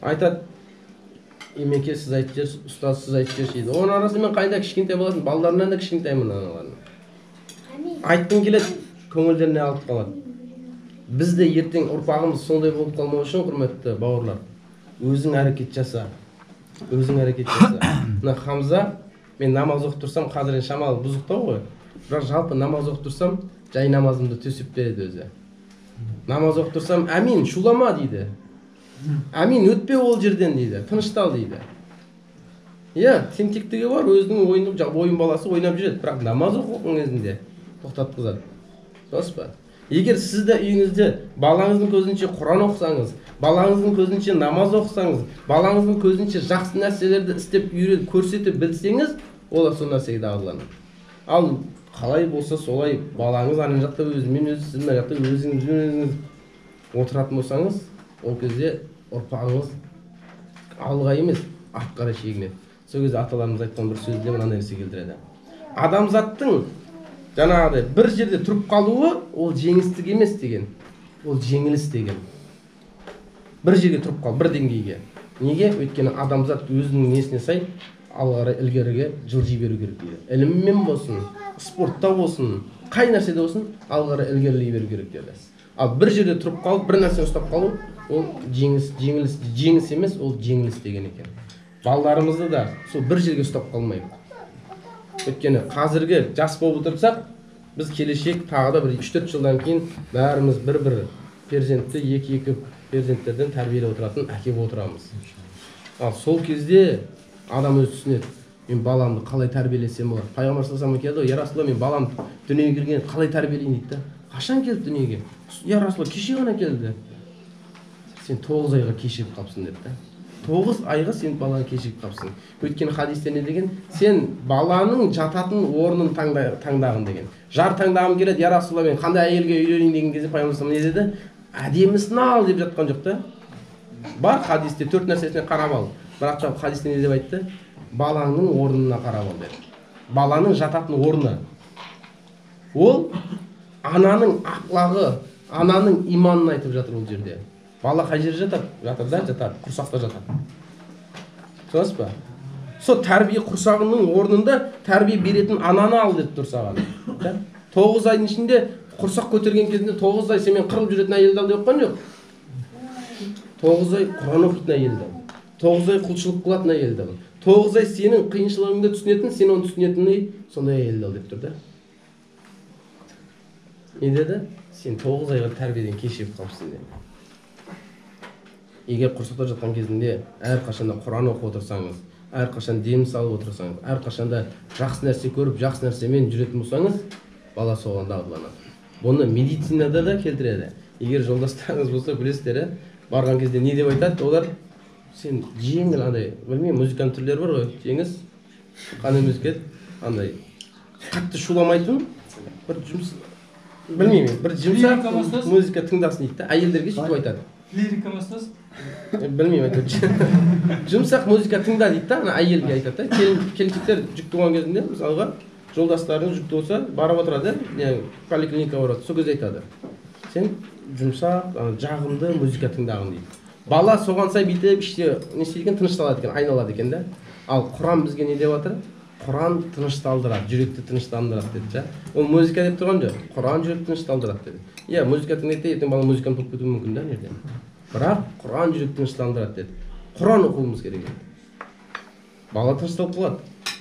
Айтады, Емеке, сіз айтып жіберші, ұстаз, сіз айтып жіберші дейді. Оның арасында мен қайда кішкентай баласың, балдарымнан да кішкентаймын аналардың. Айтқым келеді, көңілдеріне алып қалады. Біз де ертең ұрпағымыз сондай болып қалмау үшін, құрметті бауырлар, өзің әрекет жаса. Өзің әрекет жаса. Мына Хамза, мен намаз оқып тұрсам, қазір енді шамалы бұзықтау ғой. Бірақ жалпы намаз оқып тұрсам, жай намазымды төсеп береді өзі. Намаз оқып тұрсам, әмин, шулама дейді. Әмин, өтпе ол жерден дейді, тыныштал дейді. Иә, тентектігі бар, өзінің ойыны, ойын баласы ойнап жүреді, бірақ намаз оқыған кезінде тоқтатқызады. Дұрыс па? Егер сіз де үйіңізде балаңыздың көзінше Құран оқысаңыз, балаңыздың көзінше намаз оқысаңыз, балаңыздың көзінше жақсы нәрселерді істеп үйретіп, көрсетіп білсеңіз, олар сол нәрсеге дағдыланады. Ал қалай болса солай балаңыз ана жақта өзімен өзі, сіз мына жақта өзіңізбен өзіңіз отыратын болсаңыз, ол кезде ұрпағыңыз алға емес, артқа қарай шегінеді. Сол кезде аталарымыз айтқан бір сөзде мынандай нәрсе келтіреді. Адамзаттың жаңағыдай бір жерде тұрып қалуы ол жеңістік емес деген, ол жеңіліс деген. Бір жерге тұрып қал, бір деңгейге. Неге? Өйткені адамзат өзінің несіне сай алға қарай ілгеріге жылжи беру керек дейді. Іліммен болсын, спортта болсын, қай нәрседе болсын, алға қарай ілгерілей беру керек деді. Ал бір жерде тұрып қалып, бір нәрсені ұстап қалу, ол жеңіс, жеңіліс, жеңіс емес, ол жеңіліс деген екен. Балдарымызды да сол бір жерге ұстап қалмайық. Өйткені қазіргі жас болып отырсақ, біз келешек тағы да бір 3-4 жылдан кейін бәріміз бір-бір перзентті, екі-екі перзенттерден тәрбиелеп отыратын әке болып отырамыз. Ал сол кезде адам өзі түсінеді, мен баламды қалай тәрбиелесем болады. Пайғамбар саллаллаху алейхи вассалам келді ғой, я Расулалла, мен балам дүниеге келгенде қалай тәрбиелейін дейді да. Қашан келді дүниеге? Я Расулалла, кеше ғана келді. Сен 9 айға кешігіп қалыпсың деді да. 9 айға сен баланы кешігіп қалыпсың. Өйткені хадисте не деген? Сен баланың жататын орнын таңдағын деген. Жар таңдағым келеді, я Расулалла, мен қандай әйелге үйленейін деген кезде пайғамбар саллаллаху алейхи вассалам не деді? Әдемісін ал деп жатқан жоқ та. Бар хадисте 4 нәрсесіне қарап ал. Бірақ та хадисте не деп айтты? Балаңның орнына қарап ал деді. Баланың жататын орны. Ол ананың ақлағы, ананың иманын айтып жатыр ол жерде. Бала қай жерде жатады? Жатыр да, жатады, құрсақта жатады. Түсінесіз ба? Сол тәрбие құрсағының орнында тәрбие беретін ананы ал деп тұр саған. 9 айдың ішінде құрсақ көтерген кезінде 9 ай сенімен қырылып жүретін әйелді ал деп қойған жоқ. 9 ай Құран оқитын әйелді ал. 9 ай құлшылық қылатын әйелді ал. 9 ай сенің қиыншылығыңды түсінетін, сен оны түсінетіндей сондай әйелді ал деп тұр да. Не деді? Сен 9 айға тәрбиеден кешігіп қалыпсың деді. Егер құрсақта жатқан кезінде әрқашанда Құран оқып отырсаңыз, әрқашан дем салып отырсаңыз, әрқашанда жақсы нәрсе көріп, жақсы нәрсемен жүретін болсаңыз, бала соған дағдыланады. Бұны медицинада да келтіреді. Егер жолдастарыңыз болса, білесіздер, барған кезде не деп айтады? Олар сен жеңіл андай, білмеймін, музыканың түрлері бар ғой, жеңіс, қандай музыка еді? Андай қатты шуламайтын бір жұмыс, білмеймін, бір жұмсақ музыка тыңдасын дейді да, әйелдерге сөйтіп айтады. Лирика ма ұстаз? Білмеймін, әйтеуір. Жұмсақ музыка тыңда дейді да, ана әйелге айтады да. Келіншектер жүкті болған кезінде, мысалға, жолдастарыңыз жүкті болса, барып отырады, не, поликлиникаға барады, сол кезде айтады. Сен жұмсақ, ана, жағымды музыка тыңдағын дейді. Бала соған сай бүйтіп іште не істейді екен, тынышталады екен, айналады екен да. Ал Құран бізге не деп жатыр? Құран тынышталдырады, жүректі тыныштандырады деді ша. Ол музыка деп тұрған жоқ. Құран жүректі тынышталдырады деді. Иә, музыка тыңдайды де, ертең бала музыканы толып кетуі мүмкін да, ертең. Бірақ Құран жүректі тыныштандырады деді. Құран оқуымыз керек еді. Бала тынышталып қалады.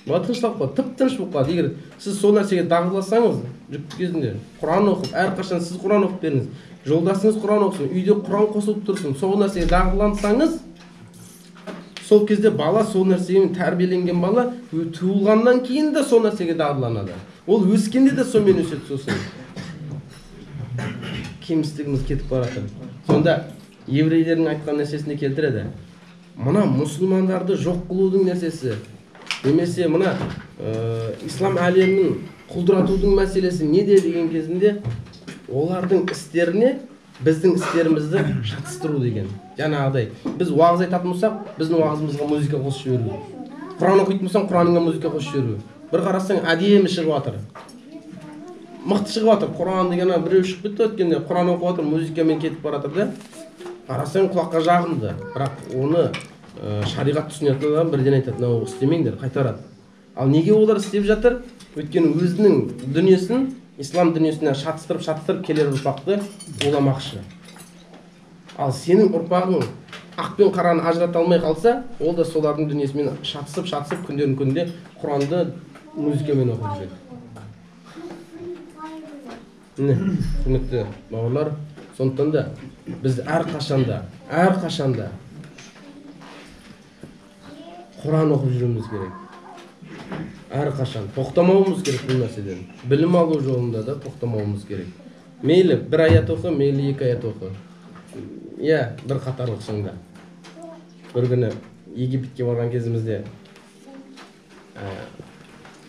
Бала тынышталып қалады, тып-тыныш болып қалады. Егер сіз сол нәрсеге дағдыласаңыз, жүкті кезінде Құран оқып, әрқашан сіз Құран оқып беріңіз, жолдасыңыз Құран оқысын, үйде Құран қосылып тұрсын, сол нәрсеге дағдылансаңыз, сол кезде бала сол нәрсемен тәрбиеленген бала туылғаннан кейін де сол нәрсеге дағдыланады. Ол өскенде де сонымен өседі сосын. Кемістігіміз кетіп бара жатыр. Сонда еврейлердің айтқан нәрсесіне келтіреді. Мына мұсылмандарды жоқ қылудың нәрсесі, немесе мына ислам әлемінің құлдыратудың мәселесі неде деген кезінде олардың істеріне біздің істерімізді шатыстыру деген. Жаңағыдай біз уағыз айтатын болсақ, біздің уағызымызға музыка қосып жіберу. Құран оқитын болсаң, Құраныңа музыка қосып жіберу. Бір қарасаң әдемі шығып жатыр. Мықты шығып жатыр. Құран деген ана біреу шығып кетті өткенде, Құран оқып жатыр, музыкамен кетіп бара жатыр да. Қарасаң құлаққа жағымды, бірақ оны шариғат түсінетін адам бірден айтады, мынау істемеңдер, қайтарады. Ал неге олар істеп жатыр? Өйткені өзінің дүниесін ислам дүниесіне шатыстырып келер ұрпақты уламақшы. Ал сенің ұрпағың ақ пен қараны ажырата алмай қалса, ол да солардың дүниесімен шатысып күндердің күнінде Құранды музыкамен оқып жүреді. Міне, құрметті бауырлар, сондықтан да біз әрқашанда Құран оқып жүруіміз керек. Әрқашан тоқтамауымыз керек бұл нәрседен. Білім алу жолында да тоқтамауымыз керек. Мейлі бір аят оқы, мейлі екі аят оқы. Иә, бір қатар оқысаң да. Бір күні Египетке барған кезімізде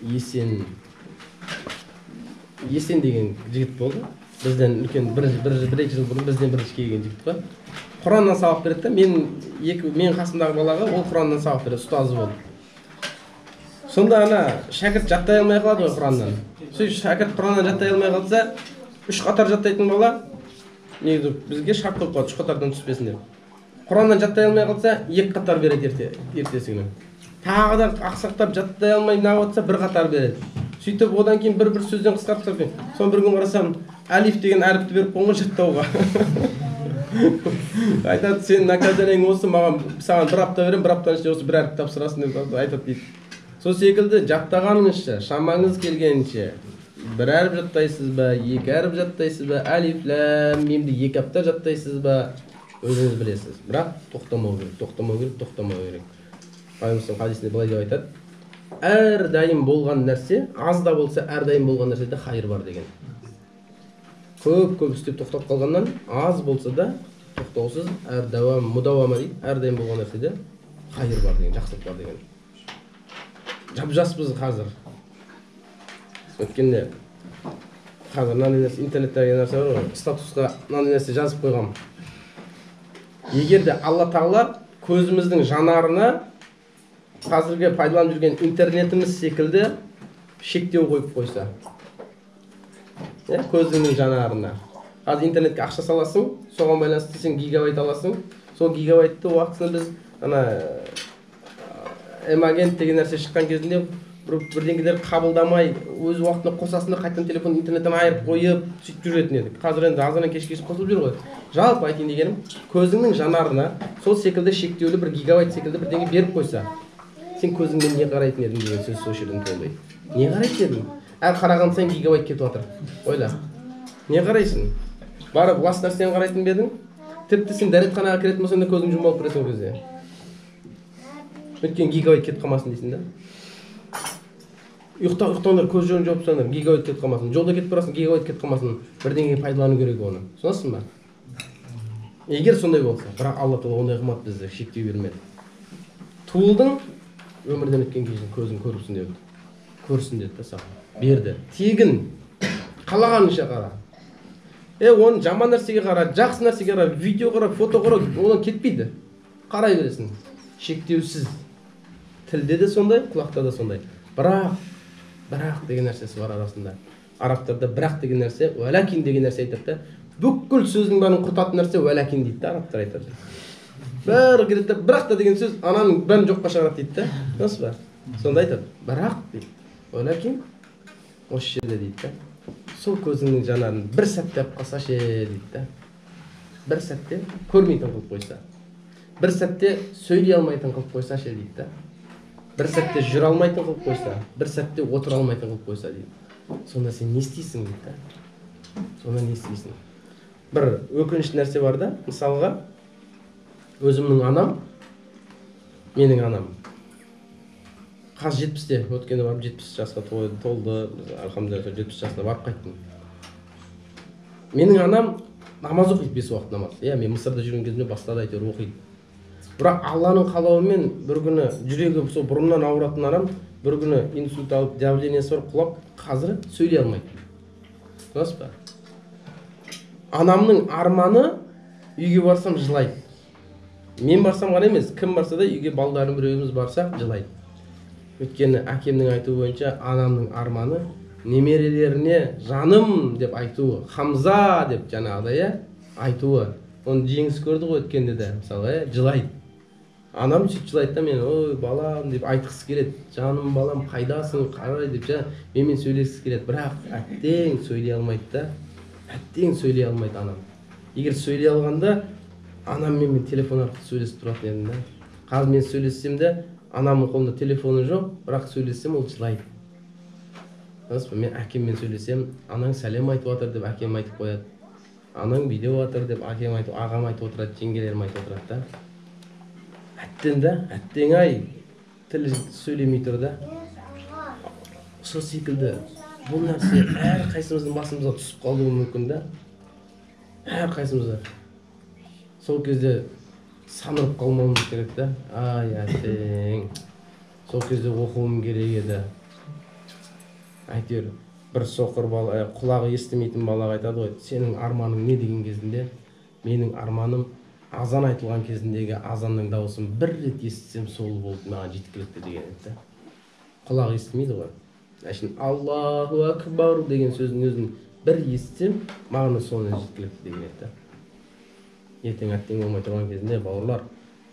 Есен деген жігіт болды. Бізден үлкен бір екі жыл бұрын бізден бірінші келген жігіт қой. Құраннан сабақ береді да, мен қасымдағы балаға ол Құраннан сабақ береді, ұстазы болды. Сонда ана шәкірт жаттай алмай қалады ғой Құраннан. Сөйтіп шәкірт Құраннан жаттай алмай қалса, үш қатар жаттайтын бала негізі бізге шарт қойып қояды, үш қатардан түспесін деп. Құраннан жаттай алмай қалса, екі қатар береді ертесі күні. Тағы да ақсақтап жаттай алмай мынау отырса, бір қатар береді. Сөйтіп одан кейін бір-бір сөзден қысқартып тастап, соны бір күн қарасам, әлиф деген әріпті беріп қойған ғой жаттауға. Айтады, сен наказаниең осы, маған саған бір апта беремін, бір аптаның ішінде осы бір әріп тапсырасың деп айтады дейді. Сол секілді жаттағаныңызша, шамаңыз келгенше бір әріп жаттайсыз ба, екі әріп жаттайсыз ба, әлиф, ләм, мимді екі апта жаттайсыз ба, өзіңіз білесіз. Бірақ тоқтамау керек, тоқтамау керек, тоқтамау керек. Пайғамбарымыздың хадисінде былай деп айтады: әрдайым болған нәрсе, аз да болса әрдайым болған нәрседе хайыр бар деген. Көп-көп істеп тоқтап қалғаннан, аз болса да тоқтаусыз, әрдауам, мудауама дейді, әрдайым болған нәрседе хайыр бар деген, жақсылық бар деген. Жап-жаспыз қазір. Өткенде қазір мынандай нәрсе, интернетте деген нәрсе бар ғой, статусқа мынандай нәрсе жазып қойғам. Егер де Алла Тағала көзіміздің жанарына қазіргі пайдаланып жүрген интернетіміз секілді шектеу қойып қойса, көзіңнің жанарына. Қазір интернетке ақша саласың, соған байланысты сен гигабайт аласың. Сол гигабайтты уақытысында біз ана М-агент деген нәрсе шыққан кезінде бірдеңелер қабылдамай, өз уақытында қосасың да қайтадан телефон интернеттен айырып қойып сөйтіп жүретін едік. Қазір енді азаннан кешке шейін қосылып жүр ғой. Жалпы айтайын дегенім, көзіңнің жанарына сол секілді шектеулі бір гигабайт секілді бірдеңе беріп қойса, сен көзіңмен не қарайтын едің деген сөз сол жерден туындайды. Не қарайтын едің? Әр қараған сайын гигабайт кетіп жатыр. Ойла. Не қарайсың? Барып лас нәрсені қарайтын ба едің? Тіпті сен дәретханаға кіретін болсаң да көзің жұмып алып кіресің ол кезде. Өйткені гигабайт кетіп қалмасын дейсің да. Ұйықтаңдар, көз жауын жауып тастаңдар, гигабайт кетіп қалмасын. Жолда кетіп барасың, гигабайт кетіп қалмасын. Бірдеңеге пайдалану керек оны. Түсінесің ба? Егер сондай болса, бірақ Алла Тағала ондай қылмады, бізді шектеу бермеді. Туылдың, өмірден өткен кезде көзің көрсін деді. Көрсін деді да саған. Берді. Тегін. Қалағанынша қара. Оны жаман нәрсеге қара, жақсы нәрсеге қара, видео қара, фото қара, одан кетпейді. Қарай бересің. Шектеусіз. Тілде де сондай, құлақта да сондай. Бірақ деген нәрсесі бар арасында. Арабтарда бірақ деген нәрсе, уәләкин деген нәрсе айтады да. Бүкіл сөздің бәрін құртатын нәрсе уәләкин дейді да, арабтар айтады. Бәрі келеді да, бірақ та деген сөз ананың бәрін жоққа шығарады дейді да. Дұрыс па? Сонда айтады, бірақ дейді. Уәләкин осы жерде дейді да. Сол көзіңнің жанарын бір сәтте алып қалса ше дейді да. Бір сәтте көрмейтін қылып қойса. Бір сәтте сөйлей алмайтын қылып қойса ше дейді да. Бір сәтте жүре алмайтын қылып қойса, бір сәтте отыра алмайтын қылып қойса дейді. Сонда сен не істейсің дейді да. Сонда не істейсің? Бір өкінішті нәрсе бар да, мысалға өзімнің анам, менің анам қазір 70-те, өткенде барып 70 жасқа толды, альхамдулилла 70 жасына барып қайттым. Менің анам намаз оқиды, 5 уақыт намаз. Иә, мен Мысырда жүрген кезімде бастады әйтеуір оқиды. Бірақ Алланың қалауымен бір күні жүрегі сол бұрыннан ауыратын анам бір күні инсульт алып, давлениесі бар, құлап, қазір сөйлей алмайды. Дұрыс па? Анамның арманы үйге барсам жылайды. Мен барсам ғана емес, кім барса да үйге балдарым біреуіміз барса жылайды. Өйткені әкемнің айтуы бойынша анамның арманы немерелеріне жаным деп айтуы, Хамза деп жаңағыдай айтуы. Оны Жеңіс көрді ғой өткенде де, мысалға, жылайды. Анам сөйтіп жылайды да, мен ой балам деп айтқысы келеді. Жаным балам қайдасың, қарай деп менімен сөйлескісі келеді. Бірақ әттең сөйлей алмайды да. Әттең сөйлей алмайды анам. Егер сөйлей алғанда анаммен мен телефон арқылы сөйлесіп тұратын едім да. Қазір мен сөйлессем де анамның қолында телефоны жоқ, бірақ сөйлессем ол жылайды. Мен әкеммен сөйлесем, анаң сәлем айтып жатыр деп әкем айтып қояды. Анаң бүйтіп жатыр деп әкем айтып, ағам айтып отырады, жеңгелерім айтып отырады да. Әттең да, әттең ай, тілі сөйлемей тұр да. Сол секілді бұл нәрсе әрқайсымыздың басымызға түсіп қалуы мүмкін да. Әрқайсымызға. Сол кезде санырып қалмауымыз керек та. Ай, әттең. Сол кезде оқуым керек еді. Әйтеуір бір соқыр бала, құлағы естімейтін балаға айтады ғой, сенің арманың не деген кезінде, менің арманым азан айтылған кезіндегі азанның дауысын бір рет естісем сол болды маған жеткілікті деген еді. Құлағы естімейді ғой. Әшейін Аллаху акбар деген сөздің өзін бір естісем маған соны жеткілікті деген еді. Ертең әттең болмай тұрған кезінде, бауырлар,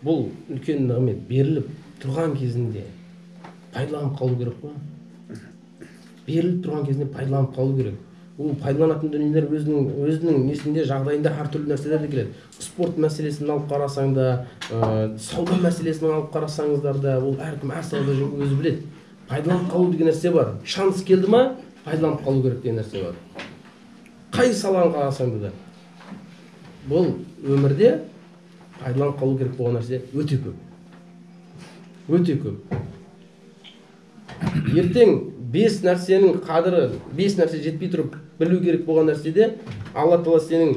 бұл үлкен нығмет беріліп тұрған кезінде пайдаланып қалу керек қой. Беріліп тұрған кезінде пайдаланып қалу керек. Ол пайдаланатын дүниелер өзінің несінде, жағдайында әртүрлі нәрселер де келеді. Спорт мәселесін алып қарасаң да, сауда мәселесін алып қарасаңыздар да, ол әркім әр салада өзі біледі. Пайдаланып қалу деген нәрсе бар. Шанс келді ма, пайдаланып қалу керек деген нәрсе бар. Қай саланы қарасаң да. Бұл өмірде пайдаланып қалу керек болған нәрсе өте көп. Өте көп. Ертең 5 нәрсенің қадірі, 5 нәрсе жетпей тұрып білу керек болған нәрседе, Алла тағала сенің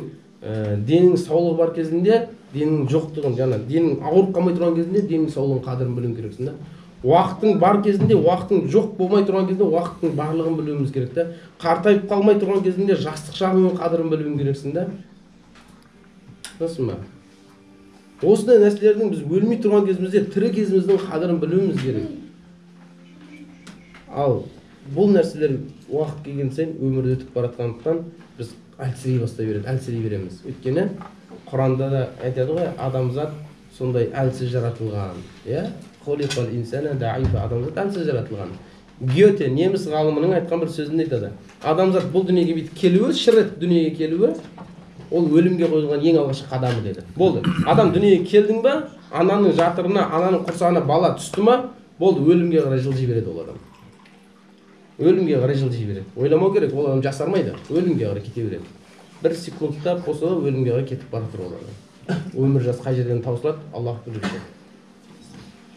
денің саулығы бар кезінде, денің жоқтығын, жаңа денің ауырып қалмай тұрған кезінде денің саулығының қадірін білуің керексің да. Уақытың бар кезінде, уақытың жоқ болмай тұрған кезінде уақыттың барлығын білуіміз керек та. Қартайып қалмай тұрған кезінде жастық шағыңның қадірін білуің керексің да. Түсінесің ба? Осындай нәрселердің біз өлмей тұрған кезімізде, тірі кезіміздің қадірін білуіміз керек. Ал бұл нәрселер уақыт келген сайын өмірде өтіп бара жатқандықтан біз әлсірей бастай береді, әлсірей береміз. Өйткені Құранда да айтады ғой, адамзат сондай әлсіз жаратылған, иә? Халиқал инсана даифа, адамзат әлсіз жаратылған. Гёте неміс ғалымының айтқан бір сөзінде айтады. Адамзат бұл дүниеге бүйтіп келуі, шыр етіп дүниеге келуі, ол өлімге қойылған ең алғашқы қадамы деді. Болды. Адам дүниеге келдің ба, ананың жатырына, ананың құрсағына бала түсті ма, болды, өлімге қарай жылжи береді ол адам. Өлімге қарай жылжи береді. Ойламау керек, ол адам жасармайды, өлімге қарай кете береді. Бір секундта болса да өлімге қарай кетіп бара жатыр ол адам. Өмір жас қай жерден таусылады, Аллах біледі.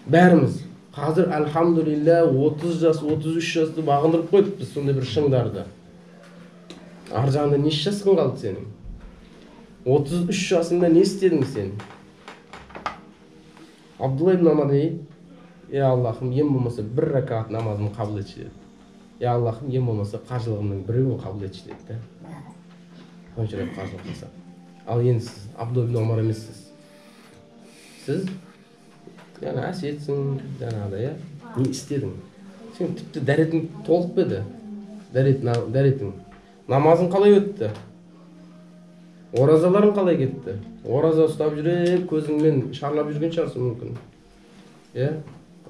Бәріміз қазір альхамдулилля 30 жас, 33 жасты бағындырып қойыппыз сондай бір шыңдарды. Ар жағында неше жасың қалды сенің? 33 жасыңда не істедің сен? Абдулла ибн Омар дейді, «Е Аллахым, ең болмаса бір ракат намазымды қабыл етші» деді. «Е Аллахым, ең болмаса қажылығымның біреуін қабыл етші» деді да. Сонша рет қажылық жасап. Ал енді сіз Абдулла ибн Омар емессіз. Сіз яғни әсетсің, жаңағыдай, иә? Не істедің? Сен тіпті дәретің толық па еді? Дәретің. Намазың қалай өтті? Оразаларың қалай кетті? Ораза ұстап жүріп, көзіңмен шарлап жүрген шығарсың мүмкін. Иә?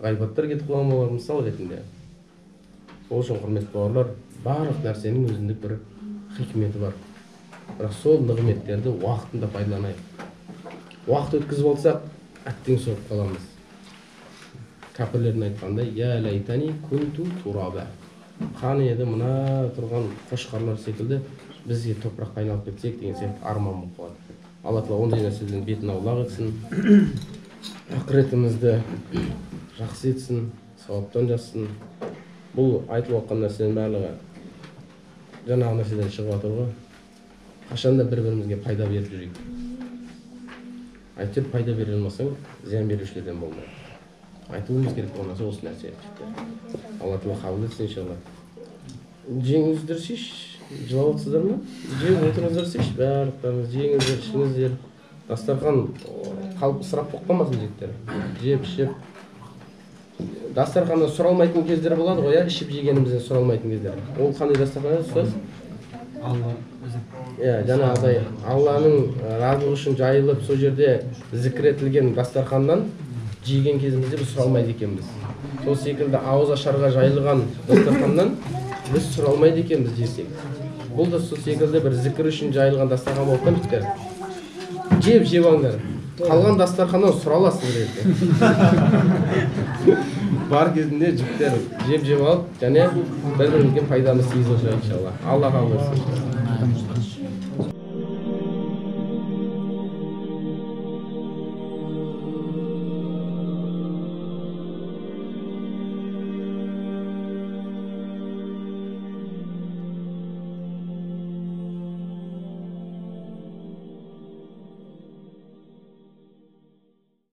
Ғайбаттар кетіп қалған болар мысал ретінде. Сол үшін, құрметті бауырлар, барлық нәрсенің өзіндік бір хикметі бар. Бірақ сол нығметтерді уақытында пайдаланайық. Уақыт өткізіп алсақ, әттең соғып қаламыз. Кәпірлердің айтқандай, «Я лайтани кунту тураба». Қаны еді мына тұрған қошқарлар секілді бізге топыраққа айналып кетсек деген сияқты арман болып қалады. Алла тағала ондай нәрседен бетін аулақ етсін, ақыретімізді жақсы етсін, сауаптан жазсын. Бұл айтылып жатқан нәрсенің барлығы жаңағы нәрседен шығып жатыр ғой. Қашанда бір-бірімізге пайда беріп жүрейік. Әйтеуір пайда бере алмасаң, зиян берушілерден болмайды. Айтуымыз керек болған нәрсе осы нәрсе. Алла тағала қабыл етсін иншалла. Жеңіздерші, жылап отырсыздар ма? Жеп отырыңыздаршы, барлықтарыңыз жеңіздер, ішіңіздер. Дастархан қалып ысырап болып қалмасын жігіттер. Жеп, ішіп. Дастарханнан сұралмайтын кездер болады ғой, иә? Ішіп жегенімізден сұралмайтын кездер. Ол қандай дастархан ұстаз? Алла өзі. Иә, жаңағыдай Алланың разылығы үшін жайылып, сол жерде зікір етілген дастарханнан жеген кезімізде біз сұралмайды екенбіз. Сол секілді ауыз ашарға жайылған дастарханнан біз сұралмайды екенбіз жесек. Бұл да сол секілді бір зікір үшін жайылған дастархан болғандықтан, жігіттер, жеп жеп алыңдар. Қалған дастарханнан сұраласыздар ертең. Бар кезінде, жігіттер, жеп жеп алып және бір бірімізге пайдамыз тигізіп отырайық, иншалла. Алла қабыл етсін.